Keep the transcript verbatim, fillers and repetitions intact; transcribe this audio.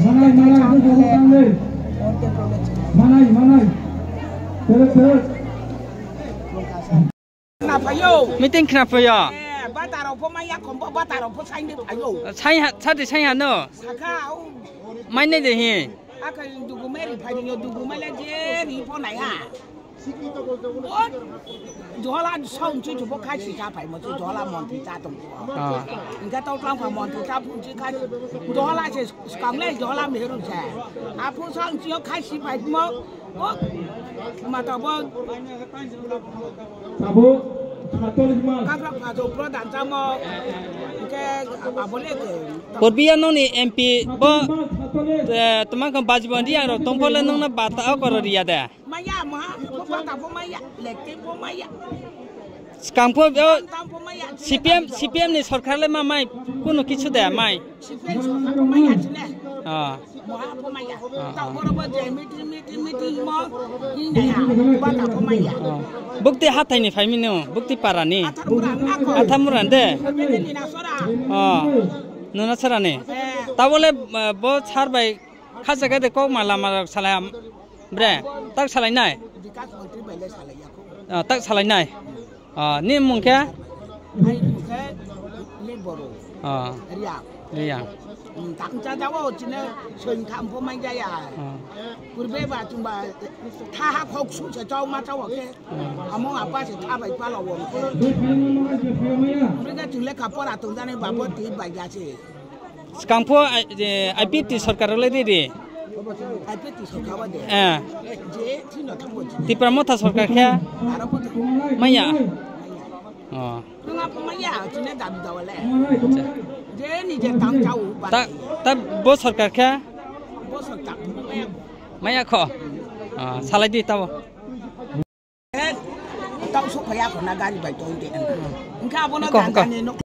Manai, manai, manai, manai. Manai, manai. Tere, tere. Khna phaio. Meeting khna phaio. Eh, batarok pho maya khombo, batarok pho saini phaio. Sai ha, sadi sai ha no. Sakha, au. Mai nai de hi. Aka dugu meri phaini yo, dugu mele je ri pho nai ha. O, jola song chu chu bo khai si cha phai mo chu jola mon ti cha tong. Ah. Inga tau tlang pha mon ti cha phu chi khai. Jola se skang le jola meru se. A phu song chi khai si phai mo. O, ma ta bo. Abo, Kagra phajo pro dan chamo. Ke, abole ke. Korbiya noni M P bo, eh, tomang kong bajibandi ang rok tongphole nongna bata o koro riya de. Maya, maha, bo bata bo maya, lekte bo maya. Skang pho, o, Tam bo maya, C P M, C P M ni sorkar le ma mai, kuno kichu de mai. C P M sorkar bo maya chine. Ah. Moha pho maya. Ah, ah. Tao boro bo je meeting, meeting, meeting mo, hinaya, bata pho maya. Ah. Bukti hathai ni phai mino, bukti para ni. Athamura nako. Athamura de. Bebe ni na sora. Ah. Nuna sora ni. Eh. Tabole, eh, bo sar bai khacha khe de kok ma lama rok salai am-, bre, tak salai nai. Vikas mantri bai le salai ya ko. Ah, tak salai nai. Ah, ni mung khe? Ai mung khe ni boro. Ah. Riya. Riya. Hmm, tang cha jawo chine soin kham pho mai jaya. Ah. Purbe ba chung ba tha ha khok su se chau ma chau ke. Hmm. Amo apa se tha bai pa lo wo ke. Purbe ga chung le ka pora tung jane ba bo ti bai ja se. Skang pho, ai, je, I P F T sorkar le ri ri. I P F T sorkar wa de. Eh. Je, thino thambo je. Tipra Motha sorkar khe? Aro pho de. Maya? Oh. Nunga pho maya, chine dabi dawale. Acha. Je, nije tam chau ba. Ta, ta bo sorkar khe? Bo sorkar, maya. Maya kho? Ah, salai di tabo. Tau sok phai ya khona gari bai tong de. Engkha abono Ko, ko. Gangani nok.